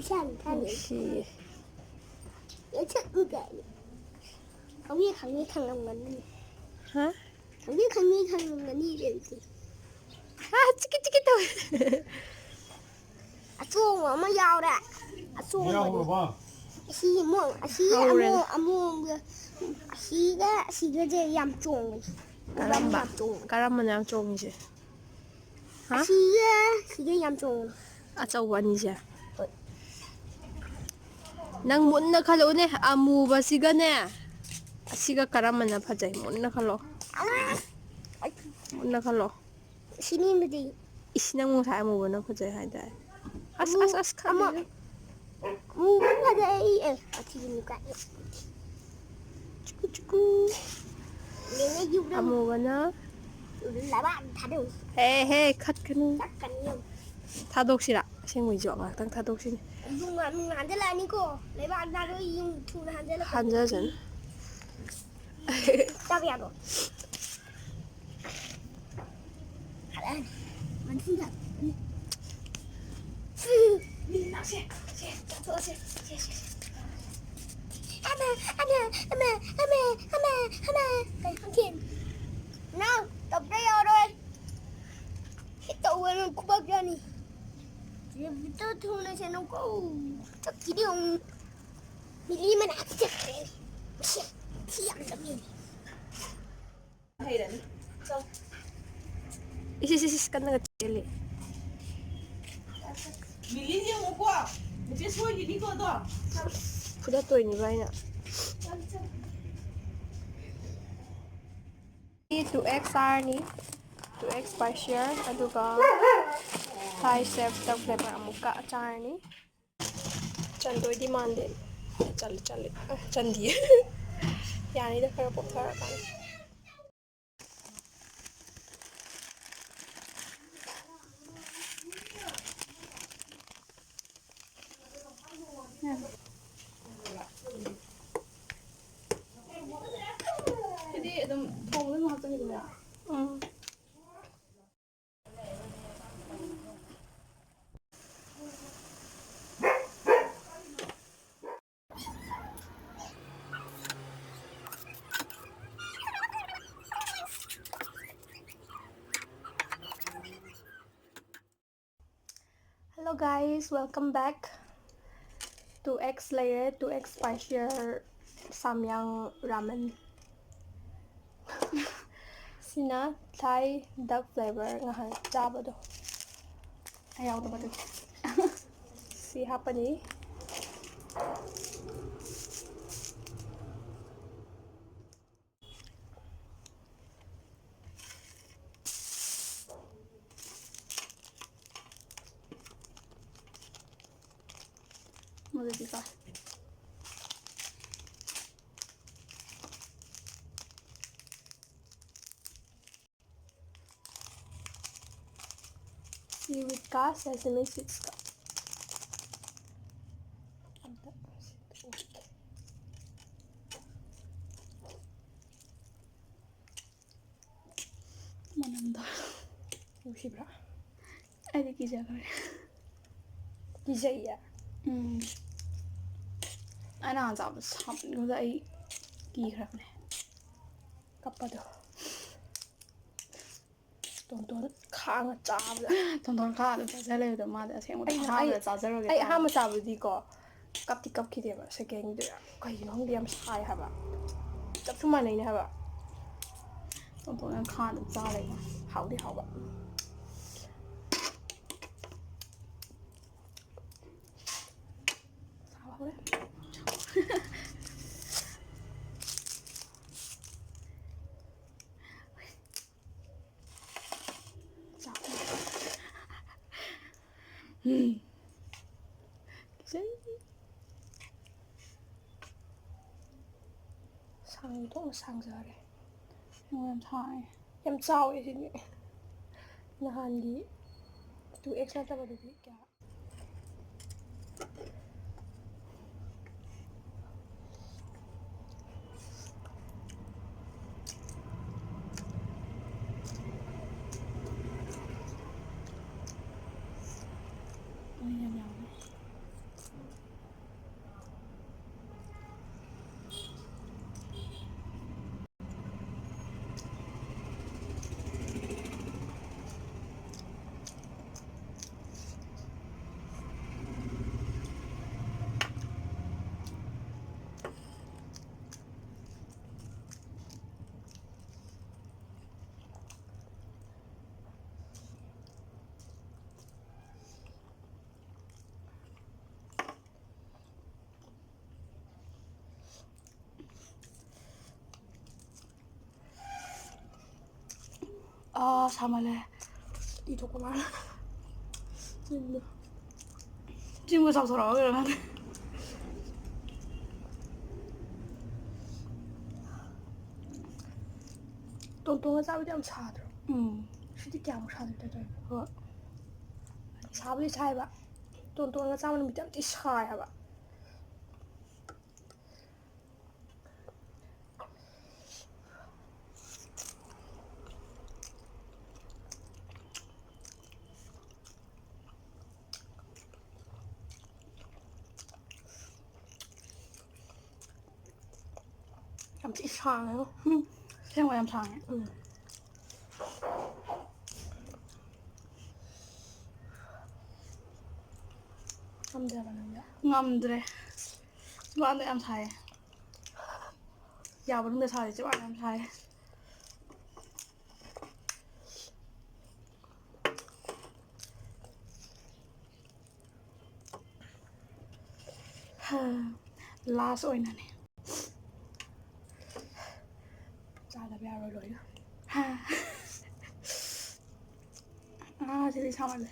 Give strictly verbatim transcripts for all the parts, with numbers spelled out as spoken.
ꯏꯁꯥꯅ ꯊꯥꯅꯤ꯫ ꯅꯨꯡꯁꯤꯌꯦ꯫ ꯌꯦꯡꯁꯛꯅꯤ ꯀꯥꯏꯅ꯫ ꯈꯪꯉꯦ, ꯈꯪꯉꯦ, ꯈꯪꯉꯝꯒꯅꯤ꯫ ꯍꯥ? ꯈꯪꯉꯦ, ꯈꯪꯉꯦ, ꯈꯪꯉꯝꯒꯅꯤ ꯏꯕꯦꯝꯁꯦ꯫ ꯑꯥ, ꯆꯤꯀꯤ ꯆꯤꯀꯤ ꯇꯧꯋꯦ꯫ ꯑꯆꯣꯡꯕ ꯑꯃ ꯌꯥꯎꯔꯦ꯫ ꯑꯆꯣꯡꯕꯗꯤ꯫ ꯌꯥꯎꯔꯕꯣ? ꯑꯁꯤ ꯑꯃꯨꯛ, ꯑꯁꯤ ꯍꯧꯔꯦ꯫ ꯑꯃꯨꯛ, ꯑꯃꯨꯛ, ꯑꯁꯤꯒ ꯑꯁꯤꯒꯁꯦ ꯌꯥꯝ ꯆꯣꯡꯕꯅꯤ꯫ ꯀꯔꯝꯕ? ꯌꯥꯝ ꯆꯣꯡꯕꯅꯤ꯫ ꯀꯔꯝꯕꯅ ꯌꯥꯝ ꯆꯣꯡꯉꯤꯁꯦ? ꯍꯥ? ꯑꯁꯤꯒ ꯑꯁꯤꯒ ꯌꯥꯝ ꯆꯣꯡꯕꯅꯤ꯫ ꯑꯆꯧꯕ ꯑꯅꯤꯁꯦ? ꯍꯣꯏ꯫ ꯅꯪ ꯃꯨꯟꯅ ꯈꯜꯂꯛꯎꯅꯦ, ꯑꯃꯨꯕꯁꯤꯒꯅꯦ, ꯑꯁꯤꯒ ꯀꯔꯝꯕꯅ ꯐꯖꯩ? ꯃꯨꯟꯅ ꯈꯜꯂꯣ꯫ ꯑ! ꯃꯨꯟꯅ ꯈꯜꯂꯣ꯫ ꯁꯤꯅꯤꯃꯗꯤ꯫ ꯏꯁ, ꯅꯪ ꯉꯁꯥꯏ ꯑꯃꯨꯕꯅ ꯐꯖꯩ ꯍꯥꯏꯗꯥꯏ? ꯑꯁ, ꯑꯃꯨ-, ꯑꯁ, ꯑꯁ, ꯑꯃ-, ꯈꯪꯗꯦꯗ꯫ ꯑꯃꯨꯕꯅ ꯐꯖꯩ, ꯑꯩ, ꯑꯦ, ꯑꯊꯤꯕꯅꯤ ꯀꯥꯏ꯫ ꯆꯨꯀꯨ, ꯆꯨꯀꯨ꯫ ꯌꯦꯡꯉꯦ, ꯌꯨꯝꯗ꯫ ꯑꯃꯨꯕꯅ꯫ ꯂꯩꯕꯥꯛ ꯊꯥꯗꯧ꯫ ꯍꯦ, ꯍꯦ, ꯈꯠꯀꯅꯨ꯫ ꯈꯠꯀꯅꯤ ꯌꯦꯡꯉꯨ꯫ ꯊꯥꯗꯣꯛꯁꯤꯔꯥ? ꯑꯁꯦꯡꯕꯩꯁꯨ ꯉꯥꯛꯇꯪ ꯊꯥꯗꯣꯛꯁꯤꯅꯦ꯫ ꯌꯨꯡ ꯍꯥꯟ-, ꯍꯥꯟꯖꯜꯂꯛꯑꯅꯤꯀꯣ꯫ ꯂꯩꯕꯥꯛ ꯊꯥꯗꯣꯛ ꯌꯨꯡ ꯊꯨꯅ ꯍꯥꯟꯖꯜꯂꯛꯀꯅꯤ꯫ ꯍꯥꯟꯖꯁꯅꯨ꯫ ꯆꯥꯕ ꯌꯥꯕ꯭ꯔꯣ? ꯍꯜꯂꯛꯑꯅꯤ꯫ ꯃꯟꯊꯨꯡꯗ꯫ ꯃꯤꯅꯥꯛꯁꯦ, ꯁꯦ, ꯆꯥꯊꯣꯛꯑꯁꯦ꯫ ꯁꯦ, ꯁꯦ, ꯁꯦ꯫ ꯑꯃ, ꯑꯃ, ꯑꯃ, ꯑꯃ, ꯑꯃ, ꯑꯃ꯫ ꯀꯩ ꯍꯪꯈꯤꯟ? ꯅꯥꯎ, ꯇꯞꯇ ꯌꯥꯔꯣꯏ꯫ ꯁꯤ ꯇꯧꯕ ꯅꯪ ꯈꯨꯕꯥꯛ ꯆꯥꯅꯤ꯫ ꯁꯤ ꯚꯤꯗꯤꯑꯣ ꯊꯨꯅ ꯁꯦꯝꯃꯨꯀꯣ꯫ ꯆꯠꯈꯤꯗꯤ ꯑꯃꯨꯛ꯫ ꯃꯤꯂꯤ ꯃꯅꯥꯛꯇ ꯆꯠꯈ꯭ꯔꯦ꯫ ꯁꯤ, ꯁꯤ ꯌꯥꯝ ꯆꯠꯅꯤꯡꯉꯦ꯫ ꯍꯩꯔꯅꯤ꯫ ꯆꯣ꯫ ꯏꯁ, ꯏꯁ, ꯏꯁ, ꯏꯁ, ꯀꯟꯅꯒ ꯆꯦꯜꯂꯤ꯫ ꯃꯤꯂꯤꯟ ꯌꯦꯡꯉꯨꯀꯣ꯫ ꯃꯦꯁꯦꯖ ꯁꯣꯏꯈꯤꯅꯤꯀꯣ ꯑꯗꯣ꯫ ꯐꯨꯗꯠꯇꯣꯏꯅꯤꯕ ꯑꯩꯅ꯫ ꯆꯠꯂꯨ, ꯆꯠꯂꯨ꯫ ꯇꯨ ꯑꯦꯛꯁ ꯆꯥꯔꯅꯤ꯫ ꯇꯨ ꯑꯦꯛꯁ ꯄꯥꯔꯁꯤꯌꯔ, ꯑꯗꯨꯒ ꯊꯥꯏ ꯁꯦꯞ ꯇꯧꯈ꯭ꯔꯦꯕ ꯑꯃꯨꯛꯀ ꯆꯥꯔꯅꯤ꯫ ꯆꯟꯗꯣꯏꯗꯤ ꯃꯥꯟꯗꯦ꯫ ꯆꯜꯂꯤ, ꯆꯜꯂꯤ꯫ ꯑ, ꯆꯟꯗꯤꯌꯦ꯫ ꯌꯥꯅꯤꯗ, ꯈꯔ ꯄꯣꯞꯊꯔꯀꯥꯟꯗ꯫ ꯁꯤꯗꯤ ꯑꯗꯨꯝ ꯊꯣꯡꯕꯗ ꯑꯗꯨꯝ ꯍꯥꯞꯆꯟꯈꯤꯗꯣꯏꯔꯥ? ꯎꯝ꯫ Hello guys, welcome back. Two X ꯂꯩꯔꯦ, two X spicier Samyang ramen. ꯁꯤꯅ Thai duck flavor ꯉꯍꯥꯟ ꯆꯥꯕꯗꯣ꯫ ꯑꯩ ꯌꯥꯎꯗꯕ ꯑꯗꯨꯗꯤ꯫ ꯁꯤ ꯍꯥꯞꯄꯅꯤ꯫ ꯃꯗꯨꯗꯤ ꯀꯣ꯫ Seaweedꯀ sesame seedsꯀ꯫ ꯑꯝꯇ ꯁꯤꯗ ꯎꯠꯀꯦ꯫ ꯃꯅꯝꯗꯣ ꯅꯨꯡꯁꯤꯕ꯭ꯔꯥ? ꯑꯩꯗꯤ ꯀꯤꯖꯈ꯭ꯔꯦ꯫ ꯀꯤꯖꯩꯌꯦ? ꯎꯝ꯫ ꯑꯩ ꯅꯍꯥꯟ ꯆꯥꯕꯗꯣ ꯁꯥꯃꯟꯈ꯭ꯔꯕꯗ ꯑꯩ ꯀꯤꯈ꯭ꯔꯕꯅꯦ꯫ ꯀꯞꯄꯗꯣ꯫ ꯇꯣꯟꯇꯣꯟ ꯈꯥꯡꯉ ꯆꯥꯕꯗ꯫ ꯇꯣꯟꯇꯣꯟ ꯈꯥꯡꯉ ꯆꯥꯖ ꯂꯩꯕꯗꯣ ꯃꯥꯗꯤ ꯑꯁꯦꯡꯕꯗ ꯑꯩꯅ-, ꯑꯍꯥꯟꯕꯗ ꯑꯩ-, ꯆꯥꯖꯔꯨꯒꯦ ꯑꯩ ꯇꯧꯔꯝꯕ꯫ ꯑꯍꯥꯟꯕ ꯆꯥꯕꯗꯤꯀꯣ ꯀꯞꯇꯤ ꯀꯞꯈꯤꯗꯦꯕ, secondꯒꯤꯗꯨꯗ ꯀꯩꯒꯤꯅꯣ ꯈꯪꯗꯦ ꯌꯥꯝ ꯁꯥꯏ ꯍꯥꯏꯕ꯫ ꯆꯞꯁꯨ ꯃꯥꯟꯅꯩꯅꯦ ꯍꯥꯏꯕ꯫ ꯇꯣꯟꯇꯣꯟꯅ ꯈꯥꯡꯉ ꯑꯗꯨꯝ ꯆꯥ ꯂꯩꯕ꯫ ꯍꯥꯎꯗꯤ ꯍꯥꯎꯕ꯫ ꯁꯥꯕ ꯍꯧꯔꯦ꯫ ꯆꯥꯛ꯫ ꯎꯝ꯫ ꯀꯤꯖꯩ꯫ ꯁꯥꯡ ꯊꯣꯛꯅ ꯁꯥꯡꯖꯔꯦ꯫ ꯑꯣ, ꯌꯥꯝ ꯁꯥꯡꯉꯦ꯫ ꯌꯥꯝ ꯆꯥꯎꯋꯦ ꯁꯤꯗꯤ꯫ ꯅꯍꯥꯟꯒꯤ two X ꯅꯠꯇꯕꯗꯨꯗꯤ ꯀꯌꯥ꯫ ꯃꯍꯤ ꯌꯥꯝ ꯌꯥꯎꯋꯦ꯫ ꯑꯥ, ꯁꯥꯃꯜꯂꯦ꯫ ꯏ ꯊꯣꯛꯄ ꯃꯥꯜꯂꯦ꯫ ꯆꯤꯟꯗꯣ꯫ ꯆꯤꯟꯕꯨ ꯆꯥꯎꯊꯣꯔꯛꯑꯕ ꯀꯩꯅꯣ ꯈꯪꯗꯦ꯫ ꯇꯣꯟꯇꯣꯟꯒ ꯆꯥꯕꯗꯤ ꯌꯥꯝ ꯁꯥꯗ꯭ꯔꯣ? ꯎꯝ꯫ ꯁꯤꯗꯤ ꯀꯌꯥꯃꯨꯛ ꯁꯥꯗꯣꯏ ꯇꯧꯗꯣꯏꯅꯣ? ꯍꯣꯏ꯫ ꯁꯥꯕꯨꯗꯤ ꯁꯥꯏꯕ꯫ ꯇꯣꯟꯇꯣꯟꯒ ꯆꯥꯕ ꯅꯨꯃꯤꯠꯇꯤ ꯌꯥꯝ ꯊꯤ ꯁꯥꯏ ꯍꯥꯏꯕ꯫ ꯌꯥꯝ ꯊꯤ ꯁꯥꯡꯉꯦꯉꯣ꯫ ꯎꯝ꯫ ꯑꯁꯦꯡꯕ ꯌꯥꯝ ꯁꯥꯡꯉꯦ꯫ ꯎꯝ꯫ ꯉꯝꯗ꯭ꯔꯕ ꯅꯪꯗꯤ? ꯉꯝꯗ꯭ꯔꯦ꯫ ꯆꯤꯟꯕꯥꯟꯗ ꯌꯥꯝ ꯁꯥꯏꯌꯦ꯫ ꯌꯥ ꯃꯅꯨꯡꯗ ꯁꯥꯔꯦ, ꯆꯤꯟꯕꯥꯟꯗ ꯌꯥꯝ ꯁꯥꯏꯌꯦ꯫ Last ꯑꯣꯏꯅꯅꯦ꯫ ꯆꯥꯗꯕ ꯌꯥꯔꯣꯏ ꯂꯣꯏꯅ꯫ ꯑꯥ, ꯁꯤꯗꯤ ꯁꯥꯃꯜꯂꯦ꯫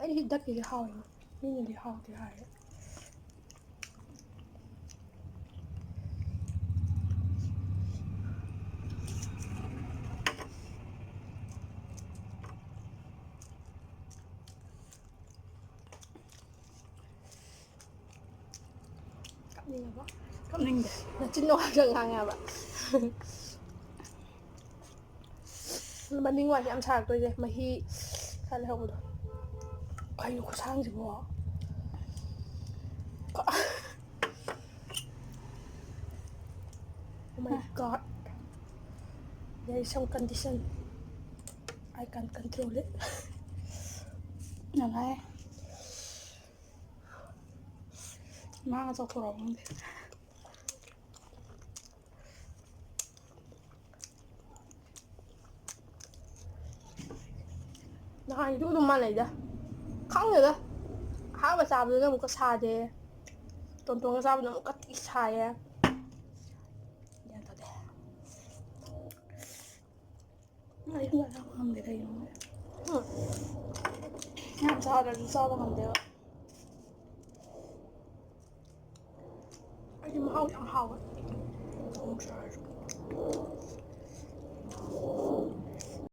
ꯑꯩꯗꯤ ꯗꯛꯀꯤꯁꯦ ꯍꯥꯎꯋꯦ꯫ ꯃꯤꯅꯗꯤ ꯍꯥꯎꯇꯦ ꯍꯥꯏꯌꯦ꯫ ꯀꯞꯅꯤꯡꯉꯕꯣ? ꯀꯞꯅꯤꯡꯗꯦ꯫ ꯅꯆꯤꯟ ꯅꯋꯥꯒ ꯉꯥꯡꯉꯦ ꯍꯥꯏꯕ꯫ ꯃꯅꯤꯡ ꯋꯥꯏꯁꯦ ꯌꯥꯝ ꯁꯥꯔꯛꯇꯣꯏꯁꯦ, ꯃꯍꯤ ꯈꯔ ꯂꯩꯍꯧꯕꯗꯣ꯫ ꯀꯩꯅꯣ ꯈꯨꯠꯁꯥꯡꯁꯤꯕꯣ? Oh my God. There is some condition. I can't control it. ꯌꯥꯝ ꯍꯥꯏ꯫ ꯃꯥ ꯆꯥꯎꯊꯣꯔꯛꯑꯕ ꯈꯪꯗꯦ꯫ ꯅꯍꯥꯟꯒꯤꯗꯨꯒ ꯑꯗꯨꯝ ꯃꯥꯟꯅꯩꯗ꯫ ꯈꯪꯗꯦꯗ꯫ ꯑꯍꯥꯟꯕ ꯆꯥꯕꯗꯨꯅ ꯑꯃꯨꯛꯀ ꯁꯥꯗꯦ꯫ ꯇꯣꯟꯇꯣꯟꯒ ꯆꯥꯕꯗꯣ ꯑꯃꯨꯛꯀ ꯊꯤ ꯁꯥꯏꯌꯦ꯫ ꯒ꯭ꯌꯥꯟ ꯇꯥꯗꯦ꯫ ꯑꯩ ꯍꯤꯟꯖꯥꯡ ꯆꯥꯕ ꯉꯝꯗꯦ ꯀꯩꯒꯤꯅꯣ ꯈꯪꯗꯦ꯫ ꯎꯝ꯫ ꯌꯥꯝ ꯆꯥꯗ꯭ꯔꯁꯨ ꯆꯥꯕ ꯉꯝꯗꯦꯕ꯫ ꯑꯩꯗꯤ ꯃꯍꯥꯎ ꯌꯥꯝ ꯍꯥꯎꯋꯦ꯫ ꯃꯣꯔꯣꯛ ꯁꯥꯔꯁꯨ꯫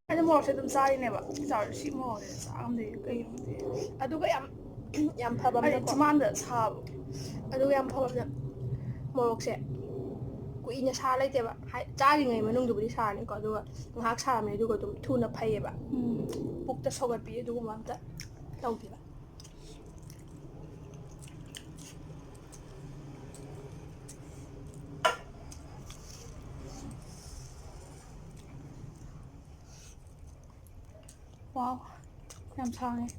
ꯑꯩꯗꯤ ꯃꯣꯔꯣꯛꯁꯦ ꯑꯗꯨꯝ ꯆꯥꯔꯤꯅꯦꯕ꯫ ꯆꯥꯔꯁꯨ ꯁꯤ ꯃꯣꯔꯣꯛꯁꯦ ꯆꯥ ꯉꯝꯗꯦ꯫ ꯀꯩꯒꯤꯅꯣ ꯈꯪꯗꯦ꯫ ꯑꯗꯨꯒ ꯌꯥꯝ, ꯌꯥꯝ ꯐꯕ ꯑꯃꯅꯀꯣ꯫ ꯆꯤꯝꯕꯥꯟꯗ ꯁꯥꯕ꯫ ꯑꯗꯨꯒ ꯌꯥꯝ ꯐꯕ ꯑꯃꯅ ꯃꯣꯔꯣꯛꯁꯦ ꯀꯨꯏꯅ ꯁꯥ ꯂꯩꯇꯦꯕ꯫ ꯍꯥꯏ, ꯆꯥꯔꯤꯉꯩ ꯃꯅꯨꯡꯗꯨꯕꯨꯗꯤ ꯁꯥꯔꯅꯤꯀꯣ꯫ ꯑꯗꯨꯒ ꯉꯥꯏꯍꯥꯛ ꯁꯥꯔꯝꯃꯦ, ꯑꯗꯨꯒ ꯑꯗꯨꯝ ꯊꯨꯅ ꯐꯩꯌꯦꯕ꯫ ꯎꯝ꯫ ꯄꯨꯛꯇ ꯁꯧꯒꯠꯄꯤ ꯑꯗꯨꯒꯨꯝꯕ ꯑꯝꯇ ꯇꯧꯗꯦꯕ꯫ ꯋꯥꯎ, ꯌꯥꯝ ꯁꯥꯡꯉꯦ꯫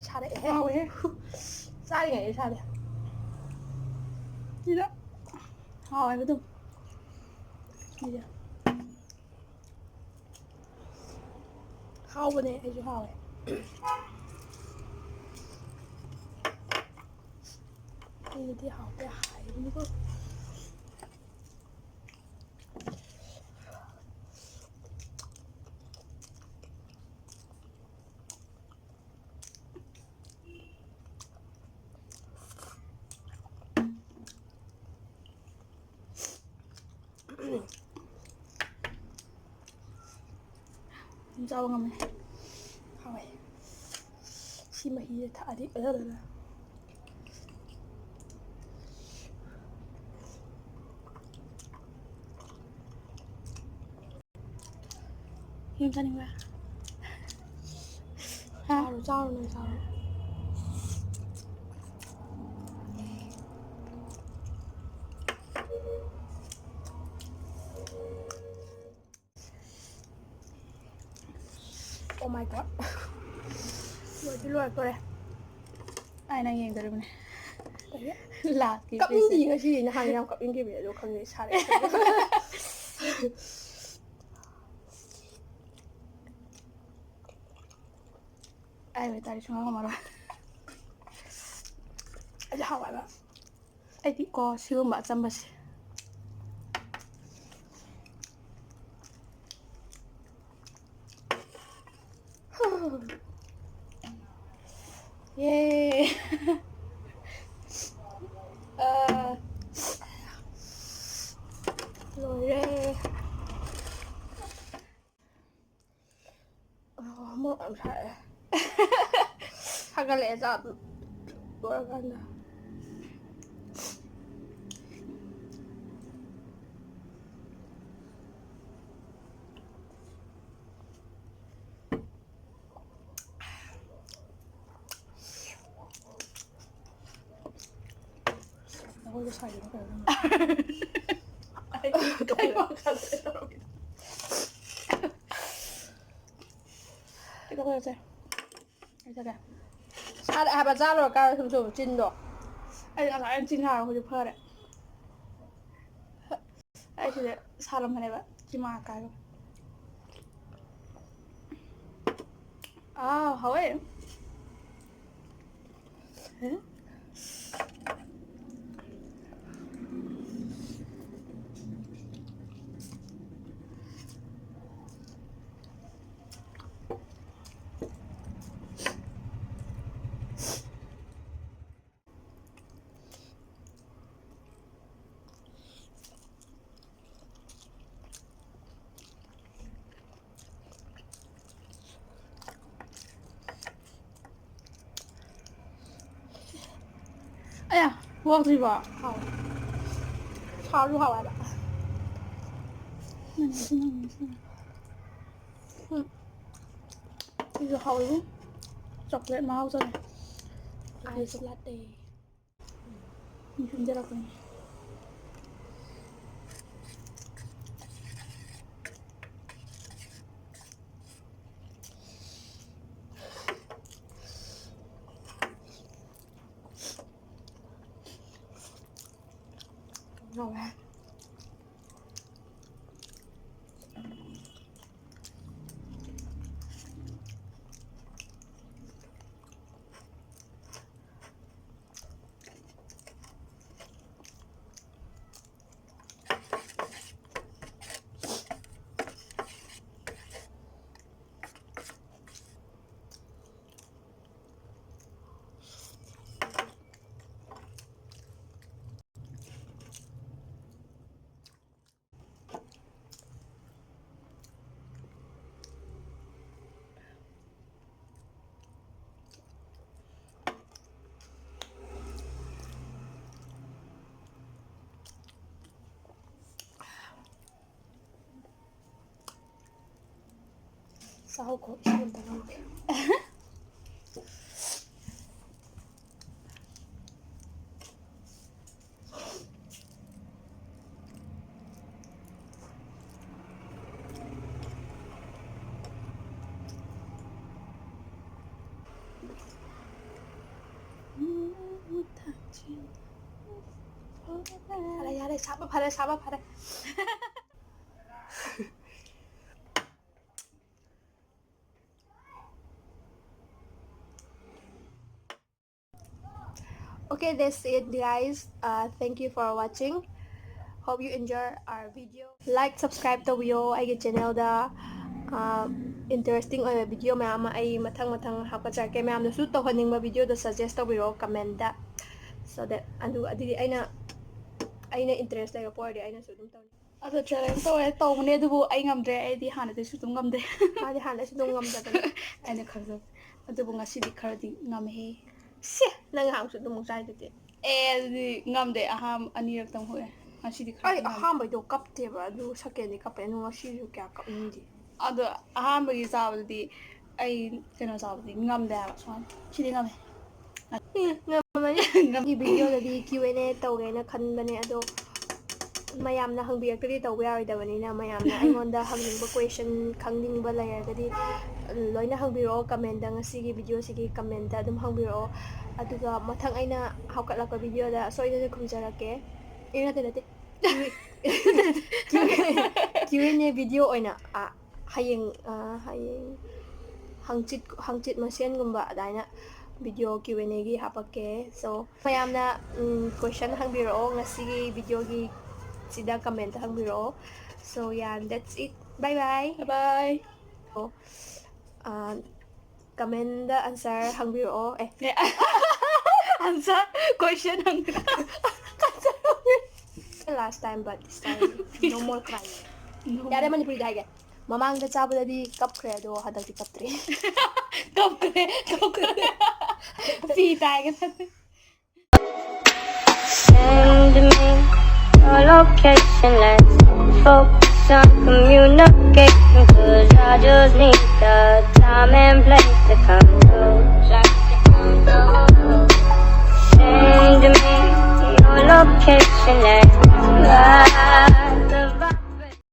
ꯁꯥꯔꯛꯑꯦꯍꯦ꯫ ꯍꯥꯎꯋꯦꯍꯦ꯫ ꯆꯥꯔꯤꯉꯩꯗ ꯁꯥꯔꯦ꯫ ꯁꯤꯗ ꯍꯥꯎꯋꯦꯕ ꯑꯗꯨꯝ꯫ ꯁꯤꯁꯦ꯫ ꯍꯥꯎꯕꯅꯦ, ꯑꯩꯁꯨ ꯍꯥꯎꯋꯦ꯫ ꯑꯩꯒꯤꯗꯤ ꯍꯥꯎꯇꯦ ꯍꯥꯏꯕꯅꯤꯀꯣ꯫ ꯑꯗꯨꯝ ꯆꯥꯕ ꯉꯝꯃꯦ꯫ ꯍꯥꯎꯋꯦ꯫ ꯁꯤ ꯃꯍꯤꯁꯦ ꯊꯛꯑꯗꯤ ꯑꯗ ꯌꯦꯟ ꯆꯥꯅꯤꯡꯕ꯭ꯔꯥ? ꯍꯥ? ꯆꯥꯔꯣ, ꯆꯥꯔꯣ, ꯅꯪ ꯆꯥꯔꯣ꯫ Oh my God. ꯂꯣꯏꯗꯤ ꯂꯣꯏꯔꯛꯇꯣꯔꯦ꯫ ꯑꯩ ꯅꯪ ꯌꯦꯡꯗꯣꯔꯤꯕꯅꯦ꯫ ꯂꯥꯛꯈꯤꯕꯁꯦ꯫ ꯀꯞꯅꯤꯡꯗꯤꯌꯦ ꯉꯁꯤꯗꯤ, ꯅꯍꯥꯟ ꯌꯥꯝ ꯀꯞꯅꯤꯡꯈꯤꯕꯅꯦ, ꯑꯗꯣ ꯈꯪꯗꯦ, ꯁꯥꯔꯦ꯫ ꯑꯩ ꯑꯣꯏꯇꯥꯔꯗꯤ ꯁꯨꯡꯉꯝ ꯉꯝꯃꯔꯣꯏ꯫ ꯑꯩꯗꯤ ꯍꯥꯎꯋꯦꯕ꯫ ꯑꯩꯗꯤ ꯀꯣ ꯁꯤꯒꯨꯝꯕ ꯑꯆꯝꯕꯁꯦ꯫ ꯌꯦ꯫ ꯑ, ꯂꯣꯏꯔꯦ꯫ ꯑ, ꯃꯣꯔꯣꯛ ꯌꯥꯝ ꯁꯥꯏ꯫ ꯁꯥꯒꯠꯂꯛꯑꯦ ꯆꯥꯛ ꯂꯣꯏꯔꯀꯥꯟꯗ꯫ ꯑꯩꯈꯣꯏꯁꯨ ꯁꯥꯏꯗꯅ ꯀꯩꯅꯣ꯫ ꯑꯩ ꯀꯩ ꯋꯥꯈꯜꯗ ꯇꯧꯔꯝꯃꯤꯅꯣ? ꯀꯩꯗꯧꯔꯒꯦ? ꯑꯩ ꯆꯠꯂꯦ꯫ ꯁꯥꯔꯦ ꯍꯥꯏꯕ, ꯆꯥ ꯂꯣꯏꯔꯀꯥꯟꯗ ꯁꯨꯝ ꯁꯨꯝ ꯆꯤꯟꯗꯣ꯫ ꯑꯩ ꯉꯁꯥꯏ ꯆꯤꯟ ꯅꯥꯔ ꯍꯧꯖꯤꯛ ꯐꯔꯦ꯫ ꯑꯩ ꯁꯤꯗ ꯁꯥꯔꯝꯕꯅꯦꯕ, ꯆꯤꯃꯥ ꯀꯥꯏꯕ꯫ ꯑꯥ, ꯍꯥꯎꯋꯦ꯫ ꯑꯌꯥ, ꯋꯥꯛꯇ꯭ꯔꯤꯕꯣ? ꯍꯥꯎꯋꯦ꯫ ꯁꯥꯁꯨ ꯍꯥꯎꯋꯦꯕ꯫ ꯎꯝ꯫ ꯁꯤꯁꯨ ꯍꯥꯎꯋꯤꯕꯨ꯫ ꯆꯣꯀ꯭ꯂꯦꯠ ꯃꯍꯥꯎ ꯆꯪꯉꯦ꯫ ꯑꯥꯏꯁ ꯂꯥꯇꯦ꯫ ꯏꯟꯖꯔꯛꯄꯅꯤ꯫ ꯍꯥꯎꯋꯦ꯫ ꯆꯥꯎꯈꯣ, ꯏꯁꯤꯡ ꯑꯝꯇ ꯂꯧꯒꯦ꯫ ꯐꯔꯦ, ꯌꯥꯔꯦ, ꯁꯥꯕ ꯐꯔꯦ, ꯁꯥꯕ ꯐꯔꯦ꯫ Okay, that's it, guys. Uh, thank you for watching. Hope you enjoy our video. Like, subscribe ꯇꯧꯕꯤꯌꯣ ꯑꯩꯒꯤ channelꯗ꯫ Uh, interesting ꯑꯣꯏꯕ video ꯃꯌꯥꯝ ꯑꯃ ꯑꯩ ꯃꯊꯪ ꯃꯊꯪ ꯍꯥꯞꯀꯠꯆꯔꯛꯀꯦ꯫ ꯃꯌꯥꯝꯅꯁꯨ ꯇꯧꯍꯟꯅꯤꯡꯕ videoꯗꯣ suggest ꯇꯧꯕꯤꯔꯛꯑꯣ commentꯇ꯫ So that, ꯑꯗꯨ, ꯑꯗꯨꯗꯤ ꯑꯩꯅ, ꯑꯩꯅ interest ꯂꯩꯔꯛꯄ ꯑꯣꯏꯔꯗꯤ ꯑꯩꯅꯁꯨ ꯑꯗꯨꯝ ꯇꯧꯅꯤ꯫ ꯑꯗꯣ challenge ꯇꯧꯋꯦ, ꯇꯧꯕꯅꯦ, ꯑꯗꯨꯕꯨ ꯑꯩ ꯉꯝꯗ꯭ꯔꯦ꯫ ꯑꯩꯗꯤ ꯍꯥꯟꯅꯗꯩꯁꯨ ꯑꯗꯨꯝ ꯉꯝꯗꯦ꯫ ꯃꯥꯗꯤ ꯍꯥꯟꯅꯗꯩꯁꯨ ꯑꯗꯨꯝ ꯉꯝꯗꯕꯅꯦ꯫ ꯑꯩꯅ ꯈꯪꯖꯕ꯫ ꯑꯗꯨꯕꯨ ꯉꯁꯤꯗꯤ ꯈꯔꯗꯤ ꯉꯝꯃꯦꯍꯦ꯫ ꯁꯦ, ꯅꯪ ꯉꯍꯥꯟꯁꯨ ꯑꯗꯨꯃꯨꯛ ꯆꯥꯏꯗꯨꯗꯤ꯫ ꯑꯦ, ꯑꯗꯨꯗꯤ ꯉꯝꯗꯦ꯫ ꯑꯍꯥꯟ-, ꯑꯅꯤꯔꯛꯇꯪ ꯍꯣꯏ꯫ ꯉꯁꯤꯗꯤ ꯈꯔ ꯑꯩ ꯉꯝꯃꯦ꯫ ꯑꯍꯥꯟꯕꯩꯗꯣ ꯀꯞꯇꯦꯕ, ꯑꯗꯨ secondꯗꯤ ꯀꯞꯄꯦ, ꯑꯗꯨ ꯉꯁꯤꯁꯨ ꯀꯌꯥ ꯀꯞꯅꯤꯡꯗꯦ꯫ ꯑꯗꯣ ꯑꯍꯥꯟꯕꯒꯤ ꯆꯥꯕꯗꯨꯗꯤ ꯑꯩ ꯀꯩꯅꯣ ꯆꯥꯕꯗꯤ ꯉꯝꯗꯦ ꯍꯥꯏꯕ, ꯁꯨꯃꯥꯏꯅ꯫ ꯁꯤꯗꯤ ꯉꯝꯃꯦ꯫ ꯎꯝ, ꯉꯝꯃꯅꯤ꯫ ꯉꯝ- ꯒꯤ videoꯗꯗꯤ Q and A ꯇꯧꯒꯦꯅ ꯈꯟꯕꯅꯦ, ꯑꯗꯣ ꯃꯌꯥꯝꯅ ꯍꯪꯕꯤꯔꯛꯇ꯭ꯔꯗꯤ ꯇꯧꯕ ꯌꯥꯔꯣꯏꯗꯕꯅꯤꯅ, ꯃꯌꯥꯝꯅ ꯑꯩꯉꯣꯟꯗ ꯍꯪꯅꯤꯡꯕ question, ꯈꯪꯅꯤꯡꯕ ꯂꯩꯔꯒꯗꯤ ꯂꯣꯏꯅ ꯍꯪꯕꯤꯔꯛꯑꯣ commentꯇ, ꯉꯁꯤꯒꯤ videoꯁꯤꯒꯤ commentꯇ ꯑꯗꯨꯝ ꯍꯪꯕꯤꯔꯛꯑꯣ꯫ ꯑꯗꯨꯒ ꯃꯊꯪ ꯑꯩꯅ ꯍꯥꯞꯀꯠꯂꯛꯄ videoꯗ ꯁꯣꯏꯗꯅ ꯈꯨꯝꯖꯔꯛꯀꯦ꯫ ꯑꯦ, ꯅꯠꯇꯦ, ꯅꯠꯇꯦ꯫ Q and A video ꯑꯣꯏꯅ, ꯑ, ꯍꯌꯦꯡ, ꯑ, ꯍꯌꯦꯡ ꯍꯪꯆꯤꯠ, ꯍꯪꯆꯤꯠ ꯃꯁꯦꯟꯒꯨꯝꯕ ꯑꯗꯨꯃꯥꯏꯅ video Q and Aꯒꯤ ꯍꯥꯄꯛꯀꯦ꯫ So, ꯃꯌꯥꯝꯅ, ꯎꯝ, question ꯍꯪꯕꯤꯔꯛꯑꯣ, ꯉꯁꯤꯒꯤ videoꯒꯤ ꯁꯤꯗ comment ꯍꯪꯕꯤꯔꯛꯑꯣ꯫ So, yeah, that's it. Bye bye. Bye bye. ꯑ, commentꯗ answer ꯍꯪꯕꯤꯔꯛꯑꯣ꯫ A, Answer, question ꯍꯪꯕꯤꯔꯛꯑꯣ. last time, but this time no more crying. ꯌꯥꯔꯦ, ꯃꯅꯤꯄꯨꯔꯤꯗ ꯍꯥꯏꯒꯦ꯫ ꯃꯃꯥꯡꯗ ꯆꯥꯕꯗꯗꯤ ꯀꯞꯈ꯭ꯔꯦ, ꯑꯗꯣ ꯍꯟꯗꯛꯇꯤ ꯀꯞꯇ꯭ꯔꯦ꯫ ꯀꯞꯈ꯭ꯔꯦ, ꯀꯞꯈ꯭ꯔꯦ꯫ ꯄꯤ ꯇꯥꯏꯒꯗꯕꯅꯦ꯫ Send me your location. Let's focus on communication. Cause I just need that